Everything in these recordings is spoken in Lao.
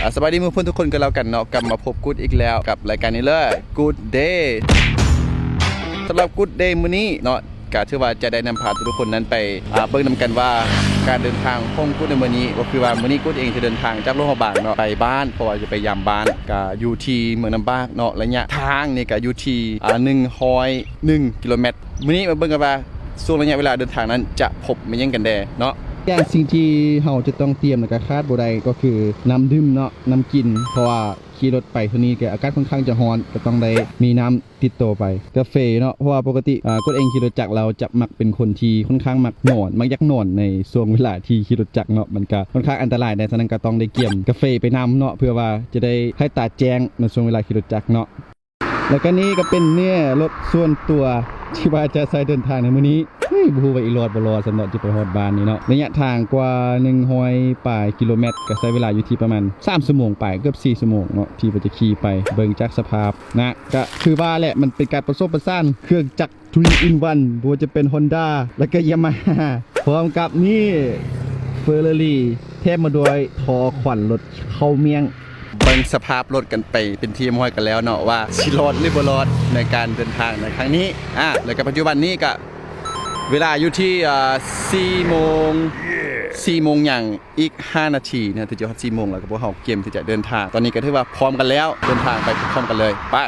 ອ່າ ສະບາຍດີໝູ່ເພື່ອນທຸກຄົນກັນແລ້ວກັນເນາະ ກັບມາພົບກຸດອີກແລ້ວກັບລາຍການນີ້ເລີຍ Good Day. ສຳລັບ Good Day ມື້ນີ້ເນາະ ກະຖືວ່າຈະໄດ້ນຳພາທຸກໆຄົນນັ້ນໄປ ອ່າ ເບິ່ງນຳກັນວ່າການເດີນທາງຂອງກຸດໃນມື້ນີ້ ກໍຄືວ່າມື້ນີ້ກຸດເອງຈະເດີນທາງຈາກຫຼວງພະບາງເນາະ ໄປບ້ານ ເພາະວ່າຈະໄປຢາມບ້ານ ກະຢູ່ທີ່ເມືອງນ້ຳບາກເນາະ ໄລຍະທາງນີ້ກະຢູ່ທີ່ ອ່າ ໜຶ່ງຮ້ອຍໜຶ່ງກິໂລແມັດ. ມື້ນີ້ມາເບິ່ງກັນວ່າຊ່ວງໄລຍະເວລາເດີນທາງນັ້ນຈະພົບແມ່ນຫຍັງກັນແດ່ເນາະ. ຢ່າງສິ່ງທີ່ເຮົາຈະຕ້ອງຕຽມ ແລະກະຂາດບໍ່ໄດ້ກໍຄືນ້ຳດື່ມເນາະ ນ້ຳກິນ ເພາະວ່າ ຂີ່ລົດໄປເທື່ອນີ້ກໍອາກາດຄ່ອນຂ້າງຈະຮ້ອນ ກໍຕ້ອງໄດ້ມີນ້ຳຕິດໂຕໄປ ກາເຟເນາະ ເພາະວ່າປົກກະຕິ ອ່າ ກົດເອງຂີ່ລົດຈັກ ແລ້ວຈະມັກເປັນຄົນທີ່ຄ່ອນຂ້າງມັກນອນ ມັກຢາກນອນໃນຊ່ວງເວລາທີ່ຂີ່ລົດຈັກເນາະ ມັນກະຄ່ອນຂ້າງອັນຕະລາຍແດ່ ສະນັ້ນກໍຕ້ອງໄດ້ກຽມກາເຟໄປນຳເນາະ ເພື່ອວ່າຈະໄດ້ໃຫ້ຕາແຈ້ງໃນຊ່ວງເວລາຂີ່ລົດຈັກເນາະ. ແລ້ວກໍນີ້ກໍເປັນເນື້ອລົດສ່ວນຕົວທີ່ວ່າຈະໃຊ້ເດີນທາງໃນມື້ນີ້. ເຮີ້ຍ ບໍ່ຮູ້ວ່າອີຫຼອດບໍ່ຫຼອດ ສຳລັບຈະໄປຮອດບ້ານນີ້ເນາະ ໄລຍະທາງກວ່າໜຶ່ງຮ້ອຍປາຍກິໂລແມັດ ກໍໃຊ້ເວລາຢູ່ທີ່ປະມານສາມຊົ່ວໂມງປາຍ ເກືອບສີ່ຊົ່ວໂມງເນາະ ທີ່ວ່າຈະຂີ່ໄປ ເບິ່ງຈາກສະພາບນະ ກໍຄືວ່າແຫຼະ ມັນເປັນການປະສົມປະສານເຄື່ອງຈັກ three in one ບໍ່ວ່າຈະເປັນ Honda ແລ້ວກໍ Yamaha ພ້ອມກັບນີ້ Ferrari ແຖມມາດ້ວຍທໍ່ຄວັນລົດເຂົ້າມ້ຽງ. ເບິ່ງສະພາບລົດກັນໄປເປັນທີ່ຮຽບຮ້ອຍກັນແລ້ວເນາະ ວ່າຊິລອດຫຼືບໍ່ລອດໃນການເດີນທາງໃນຄັ້ງນີ້. ອາ ແລ້ວກໍປັດຈຸບັນນີ້ກໍເວລາຢູ່ທີ່ ອ່າ ສີ່ໂມງ ສີ່ໂມງຫຍັງ ອີກຫ້ານາທີນະ ເຖິງຈະຮອດສີ່ໂມງ ແລ້ວກໍພວກເຮົາກຽມທີ່ຈະເດີນທາງ. ຕອນນີ້ກໍຖືວ່າພ້ອມກັນແລ້ວ ເດີນທາງໄປພ້ອມກັນເລີຍ ໄປ.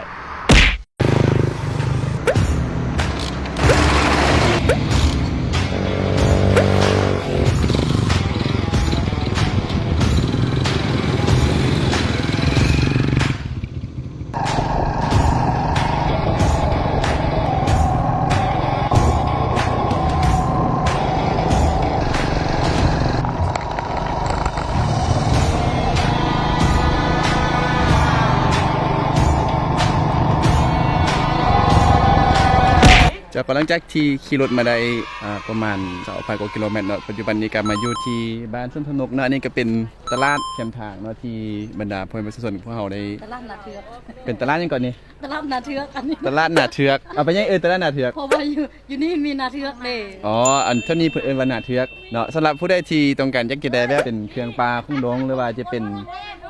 ຈາກ ຫຼັງຈາກທີ່ຂີ່ລົດມາໄດ້ ອ່າ ປະມານຊາວປາຍກວ່າກິໂລແມັດເນາະ ປັດຈຸບັນນີ້ກໍມາຢູ່ທີ່ບ້ານສວນທະນົກເນາະ. ອັນນີ້ກໍເປັນຕະຫຼາດແຄມທາງເນາະ ທີ່ບັນດາພໍ່ແມ່ປະຊາຊົນພວກເຮົາໄດ້ ຕະຫຼາດໜ້າເທືອກ ເປັນຕະຫຼາດຫຍັງເກາະນີ້? ຕະຫຼາດໜ້າເທືອກ ອັນນີ້ ຕະຫຼາດໜ້າເທືອກ. ເອົາ ເປັນຫຍັງເອີ້ນຕະຫຼາດໜ້າເທືອກ? ເພາະວ່າຢູ່ ຢູ່ນີ້ມີໜ້າເທືອກເດ້. ອໍ ອັນແຖວນີ້ເພິ່ນເອີ້ນວ່າໜ້າເທືອກເນາະ. ສຳລັບຜູ້ໃດທີ່ຕ້ອງການຢາກຈະໄດ້ແບບເປັນເຄື່ອງປ່າຂອງດົງ ຫຼືວ່າຈະເປັນ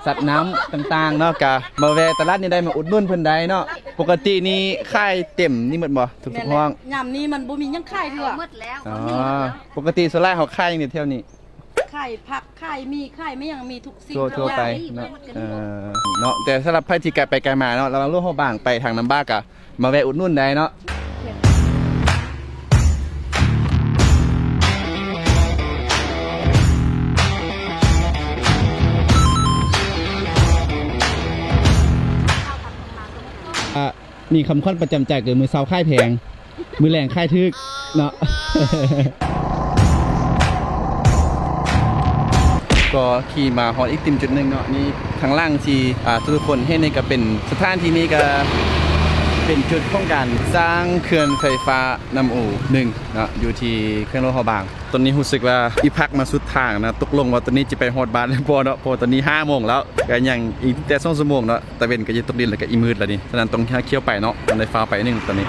ສັດນ້ຳຕ່າງໆເນາະ ກະມາແວ່ຕະຫຼາດນີ້ໄດ້ ມາອຸດໜູນເພິ່ນໄດ້ເນາະ. ປົກກະຕິນີ້ຂາຍເຕັມນີ້ໝົດບໍ່ ທຸກໆຫ້ອງ? ຍາມນີ້ມັນບໍ່ມີຫຍັງຂາຍເທື່ອ ໝົດແລ້ວ. ອໍ ປົກກະຕິສ່ວນຫຼາຍເຮົາຂາຍຫຍັງແຖວນີ້? ຂາຍຜັກ ຂາຍໝີ່ ຂາຍແມ່ຫຍັງ ມີທຸກສິ່ງ ທົ່ວໆໄປເນາະ. ເອີ ເນາະ ແຕ່ສຳລັບໃຜທີ່ໄກໄປໄກມາເນາະ ລະຫວ່າງຫຼວງພະບາງໄປທາງນ້ຳບາກ ກະມາແວ່ອຸດໜູນໄດ້ເນາະ. ອາ ມີຄຳຂວັນປະຈຳໃຈ ຄືມື້ເຊົ້າຂາຍແພງ ມື້ແລງຂາຍຖືກເນາະ. ກໍຂີ່ມາຮອດອີກຕິມຈຸດໜຶ່ງເນາະ. ນີ້ທາງຫຼັງທີ່ ອ່າ ທຸກໆຄົນເຫັນນີ້ກໍເປັນ ສະຖານທີ່ນີ້ກໍເປັນຈຸດຂອງການສ້າງເຂື່ອນໄຟຟ້ານ້ຳອູໜຶ່ງເນາະ ຢູ່ທີ່ແຂວງຫຼວງພະບາງ. ຕອນນີ້ຮູ້ສຶກວ່າອີກພັກມາສຸດທາງນະ ຕົກລົງວ່າຕອນນີ້ຈະໄປຮອດບ້ານແລ້ວບໍ່ເນາະ ເພາະວ່າຕອນນີ້ຫ້າໂມງແລ້ວ ກໍຍັງອີກແຕ່ສອງຊົ່ວໂມງເນາະ ຕາເວັນກໍຈະຕົກດິນ ແລ້ວກໍອີກມືດແລ້ວນີ້. ສະນັ້ນຕ້ອງຫາຂຽວໄປເນາະ ຕ້ອງໄດ້ຟ້າວໄປໜຶ່ງຕອນນີ້.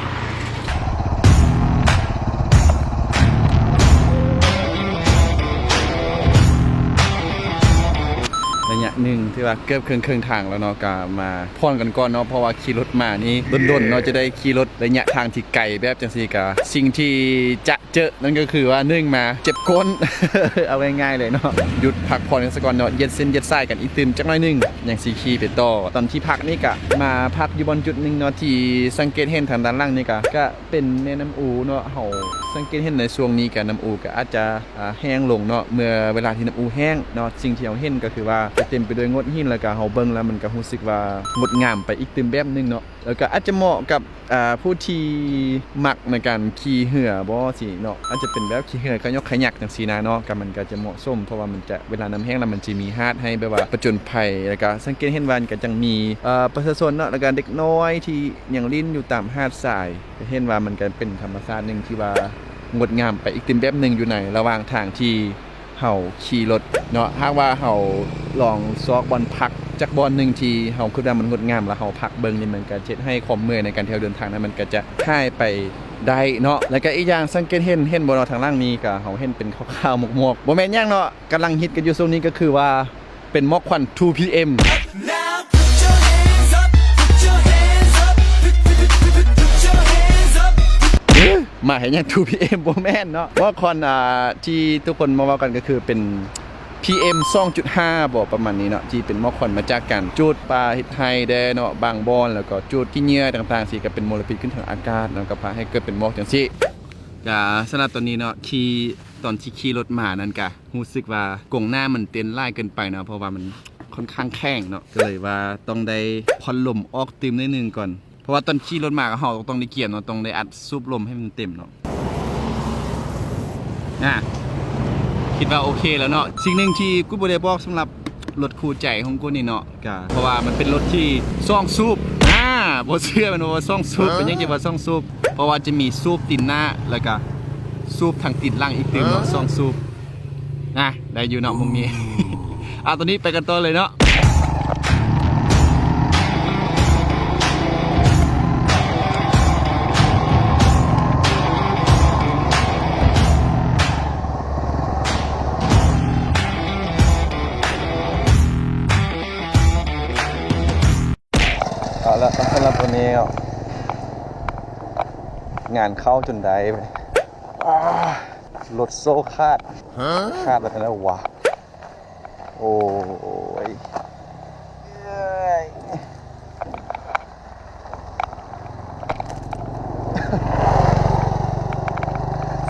ໄລຍະໜຶ່ງ ຖືວ່າເກືອບເຄິ່ງໆທາງແລ້ວເນາະ ກໍມາຜ່ອນກັນກ່ອນເນາະ ເພາະວ່າຂີ່ລົດມານີ້ດົນໆເນາະ ຈະໄດ້ຂີ່ລົດໄລຍະທາງທີ່ໄກແບບຈັ່ງຊີ້ ກໍສິ່ງທີ່ຈະ ເຈີ ນັ້ນກໍຄືວ່າ ໜຶ່ງ ມາເຈັບກົ້ນ ເອົາງ່າຍໆເລີຍເນາະ. ຢຸດພັກຜ່ອນກັນສາກ່ອນເນາະ ຢຽດເສັ້ນຢຽດສາຍກັນອີກຕື່ມຈັກໜ້ອຍໜຶ່ງ ຍັງຊິຂີ່ໄປຕໍ່. ຕອນທີ່ພັກນີ້ກະມາພັກຢູ່ບ່ອນຈຸດໜຶ່ງເນາະ ທີ່ສັງເກດເຫັນທາງດ້ານຫຼັງນີ້ກະ ກະເປັນແມ່ນ້ຳອູເນາະ. ເຮົາສັງເກດເຫັນໃນຊ່ວງນີ້ກະ ນ້ຳອູກະອາດຈະ ອ່າ ແຫ້ງລົງເນາະ. ເມື່ອເວລາທີ່ນ້ຳອູແຫ້ງເນາະ ສິ່ງທີ່ເຮົາເຫັນກໍຄືວ່າ ຈະເຕັມໄປດ້ວຍໂງ່ນຫີນ ແລ້ວກະເຮົາເບິ່ງແລ້ວມັນກະຮູ້ສຶກວ່າງົດງາມໄປອີກຕື່ມແບບໜຶ່ງເນາະ. ແລ້ວກະອາດຈະເໝາະກັບ ອ່າ ຜູ້ທີ່ມັກໃນການຂີ່ເຮືອບໍ່ຊີ້ເນາະ ອາດຈະເປັນແບບຂີ່ເຮືອຂະຫຍອກຂະຫຍັກຈັ່ງຊີ້ນະເນາະ ກໍມັນກໍຈະເໝາະສົມ ເພາະວ່າມັນຈະ ເວລານ້ຳແຫ້ງແລ້ວມັນຈະມີຫາດໃຫ້ແບບວ່າປະຈົນໄພ ແລ້ວກໍສັງເກດເຫັນວ່າກໍຍັງມີ ເອີ ປະຊາຊົນເນາະ ແລ້ວກໍເດັກນ້ອຍທີ່ຍັງຫຼິ້ນຢູ່ຕາມຫາດຊາຍ ກໍເຫັນວ່າມັນກໍເປັນທຳມະຊາດໜຶ່ງທີ່ວ່າງົດງາມໄປອີກຕື່ມແບບໜຶ່ງ ຢູ່ໃນລະຫວ່າງທາງທີ່ ເຮົາຂີ່ລົດເນາະ ຫາກວ່າເຮົາລອງຊອກບ່ອນພັກຈັກບ່ອນໜຶ່ງທີ່ເຮົາຄິດວ່າມັນງົດງາມ ແລ້ວເຮົາພັກເບິ່ງນີ້ ມັນກະເຮັດໃຫ້ຄວາມເມື່ອຍໃນການທ່ຽວເດີນທາງນັ້ນ ມັນກະຈະຫາຍໄປໄດ້ເນາະ. ແລ້ວກະອີກຢ່າງສັງເກດເຫັນ ເຫັນບໍ່ເນາະ ທາງຫຼັງນີ້ກະເຮົາເຫັນເປັນຂາວໆໝອກໆ ບໍ່ແມ່ນຫຍັງເນາະ ກຳລັງຮິດກັນຢູ່ຊ່ວງນີ້ ກະຄືວ່າ ເປັນໝອກຄວັນ ທູ ພີ ເອັມ Now put your hands up, put your hands up, put, put, put, put, put your hands up. ເອີ ມາເຮັດຫຍັງ ທູ ພີ ເອັມ ບໍ່ແມ່ນເນາະ. ໝອກຄວັນ ອ່າ ທີ່ທຸກຄົນມາເວົ້າກັນກໍຄືເປັນ ພີ ເອັມ ສອງຈຸດຫ້າ ບໍ ປະມານນີ້ເນາະ ທີ່ເປັນໝອກຄວັນມາຈາກການຈູດປ່າເຮັດໄຮ່ແດ່ເນາະ ບາງບ່ອນ ແລ້ວກໍຈູດຂີ້ເຫຍື້ອຕ່າງໆ ທີ່ກໍເປັນມົນລະພິດຂຶ້ນທາງອາກາດເນາະ ກໍພາໃຫ້ເກີດເປັນໝອກຈັ່ງຊີ້. ກະສຳລັບຕອນນີ້ເນາະ ຂີ່ ຕອນທີ່ຂີ່ລົດມານັ້ນກະ ຮູ້ສຶກວ່າກົງໜ້າມັນເຕັ້ນຫຼາຍເກີນໄປເນາະ ເພາະວ່າມັນຄ່ອນຂ້າງແຂງເນາະ ກໍເລີຍວ່າຕ້ອງໄດ້ຜ່ອນລົມອອກຕື່ມໜ້ອຍໜຶ່ງກ່ອນ ເພາະວ່າຕອນຂີ່ລົດມາເຮົາກໍຕ້ອງໄດ້ກຽມເນາະ ຕ້ອງໄດ້ອັດສູບລົມໃຫ້ມັນເຕັມເນາະ. ອາ ຄິດວ່າໂອເຄແລ້ວເນາະ. ສິ່ງໜຶ່ງທີ່ກູບໍ່ໄດ້ບອກສຳລັບລົດຄູ່ໃຈຂອງກູນີ້ເນາະ ກະເພາະວ່າມັນເປັນລົດທີ່ສອງສູບ ອາ ບໍ່ເຊື່ອແມ່ນບໍ່ວ່າສອງສູບ ເປັນຫຍັງຈຶ່ງວ່າສອງສູບ ເພາະວ່າຈະມີສູບຕີນໜ້າ ແລ້ວກະສູບທາງຕີນຫຼັງອີກຕື່ມເນາະ ສອງສູບ. ນະ ໄດ້ຢູ່ເນາະ ມຸມນີ້. ເອົາ ຕອນນີ້ໄປກັນຕໍ່ເລີຍເນາະ. ເອົາລະ ສຳລັບວັນນີ້ເນາະ ງານເຂົ້າຈົນໄດ້ ອາ ລົດໂສ້ຂາດ ຂາດແລ້ວ ໂອ້ຍ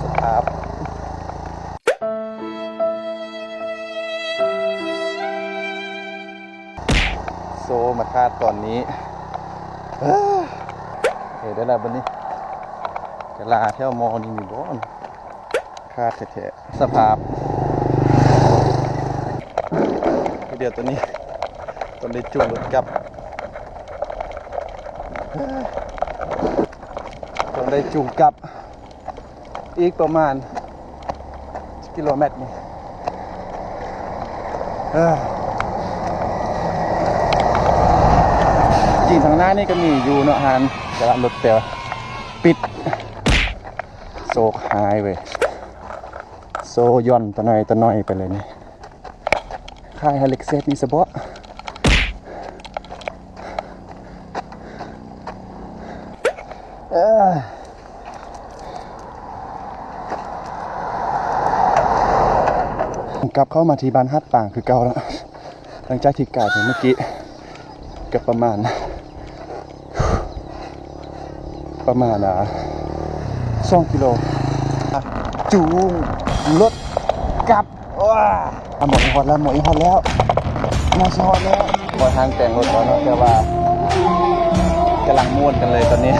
ສະພາບ ໂສ້ມາຂາດຕອນນີ້ ເອີ ເຮັດໄດ້ແລ້ວບັດນີ້ ກະລາແຖວໝໍນີ້ມີບໍ່? ຂາດແທ້ໆ ສະພາບ ດຽວຕອນນີ້ຕ້ອງໄດ້ຈູງລົດກັບ ຕ້ອງໄດ້ຈູງກັບ ອີກປະມານ ກິໂລແມັດນີ້ ເອີ ຈິງທາງໜ້ານີ້ກໍມີຢູ່ເນາະຮ້ານ ແຕ່ວ່າລົດແຕ່ປິດ ໂຊກຮ້າຍເວີຍ ໂຊຢ່ອນຕະໜ່ອຍຕະໜ່ອຍໄປເລີຍນີ້ ຂາຍໃຫ້ເລັກເສດນີ້ສະເບາະ ເອີ ກັບເຂົ້າມາທີ່ບ້ານຫາດປາງຄືເກົ່າລະ ຫຼັງຈາກທີ່ກາຍໄປເມື່ອກີ້ ກໍປະມານ ປະມານ ອ່າ ສອງກິໂລ ຈູງລົດກັບ ວ້າ ອ່າ ໝໍອີກຮອດແລ້ວ ໝໍອີກຮອດແລ້ວ ໜ້າຊິຮອດແລ້ວ ບໍ່ທາງແປງລົດແລ້ວເນາະ ແຕ່ວ່າກຳລັງມ່ວນກັນເລີຍຕອນນີ້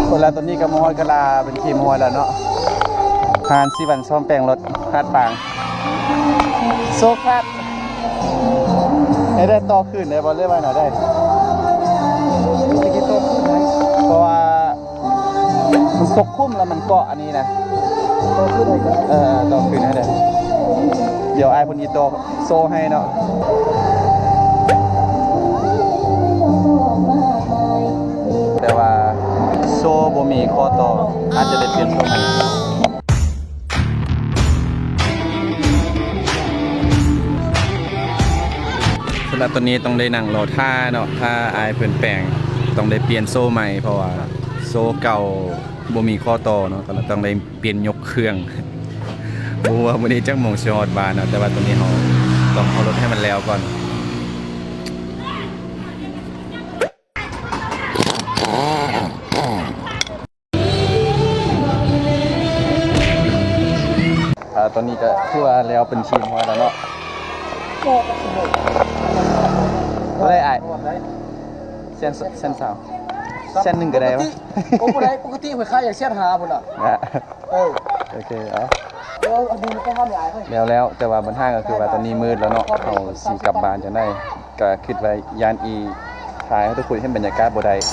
ຄົນລະ ຕອນນີ້ກໍມາຮອດກະລາເປັນທີ່ຮຽບຮ້ອຍແລ້ວເນາະ ຮ້ານສີວັນສ້ອມແປງລົດ ຫາດປາງ ໂຊຄາດ ໃຫ້ໄດ້ຕໍ່ຄືນໄດ້ບໍ່ ຫຼືວ່າແນວໃດ? ເພາະວ່າມັນຕົກຂຸມແລ້ວມັນເກາະອັນນີ້ນະ ຕໍ່ຄືນໃຫ້ກໍໄດ້ ເອີ ຕໍ່ຄືນໃຫ້ໄດ້ ດຽວອ້າຍເພິ່ນຊິຕໍ່ໂສ້ໃຫ້ເນາະ ແຕ່ວ່າໂສ້ບໍ່ມີຂໍ້ຕໍ່ ອາດຈະໄດ້ປ່ຽນໂສ້ໃໝ່. ສຳລັບຕອນນີ້ຕ້ອງໄດ້ນັ່ງລໍຖ້າເນາະ ຖ້າອ້າຍເພິ່ນແປງ ຕ້ອງໄດ້ປ່ຽນໂສ້ໃໝ່ ເພາະວ່າໂສ້ເກົ່າບໍ່ມີຂໍ້ຕໍ່ເນາະ ຕ້ອງໄດ້ປ່ຽນຍົກເຄື່ອງ ບໍ່ຮູ້ວ່າມື້ນີ້ຈັກໂມງຊິຮອດບ້ານເນາະ ແຕ່ວ່າຕອນນີ້ເຮົາຕ້ອງເອົາລົດໃຫ້ມັນແລ້ວກ່ອນ. ອ່າ ຕອນນີ້ກໍຖືວ່າແລ້ວເປັນທີ່ຮຽບຮ້ອຍແລ້ວເນາະ ເທົ່າໃດອ້າຍ? ແສນ ແສນຊາວ ແສນໜຶ່ງກໍໄດ້ວະ ໂອ້ ບໍ່ໄດ້ ປົກກະຕິຂ້ອຍຂາຍຢາກແສນຫ້າພຸ້ນນະ ເອີ ໂອເຄ ເອົາ ແລ້ວໆ ແຕ່ວ່າບັນຫາກໍຄືວ່າຕອນນີ້ມືດແລ້ວເນາະ ເຮົາຊິກັບບ້ານຈັ່ງໃດ ກະຄິດວ່າຢ້ານອີ່ ຖ່າຍໃຫ້ທຸກຄົນເຫັນບັນຍາກາດບໍ່ໄດ້. ສ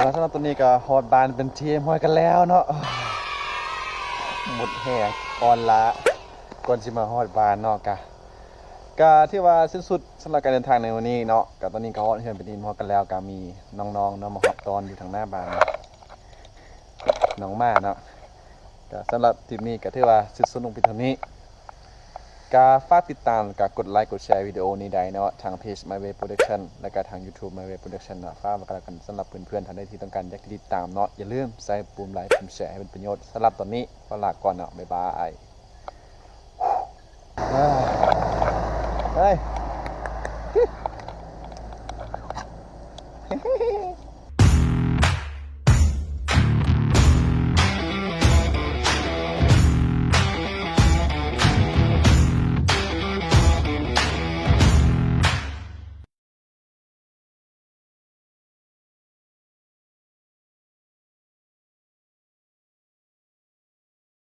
ແລ້ວສຳລັບຕອນນີ້ກໍຮອດບ້ານເປັນທີ່ຮຽບຮ້ອຍກັນແລ້ວເນາະ. ໝົດແຮງອ່ອນລ້າກ່ອນຊິມາຮອດບ້ານເນາະ. ກະ ກະຖືວ່າສິ້ນສຸດສຳລັບການເດີນທາງໃນມື້ນີ້ເນາະ. ກະຕອນນີ້ກໍຮອດເຮືອນເປັນທີ່ຮຽບຮ້ອຍກັນແລ້ວ ກະມີນ້ອງໆເນາະມາຮັບຕ້ອນຢູ່ທາງໜ້າບ້ານ ນ້ອງໝາເນາະ. ກະສຳລັບທຣິບນີ້ກໍຖືວ່າສິ້ນສຸດລົງເປັນເທົ່ານີ້. ກະຝາກຕິດຕາມ ກະກົດໄລກົດແຊວິດີໂອນີ້ໄດ້ເນາະ ທາງເພຈ My Way Production ແລະກະທາງ YouTube My Way Production ເນາະ. ຝາກໄວ້ກັນແລ້ວກັນ ສຳລັບເພື່ອນໆທ່ານໃດທີ່ຕ້ອງການຢາກຕິດຕາມເນາະ, ຢ່າລືມໃສ່ປຸ່ມໄລ ປຸ່ມແຊໃຫ້ເປັນປະໂຫຍດ. ສຳລັບຕອນນີ້ຂໍລາກ່ອນເນາະ, ບາຍບາຍ. ເອີ ເອີຍ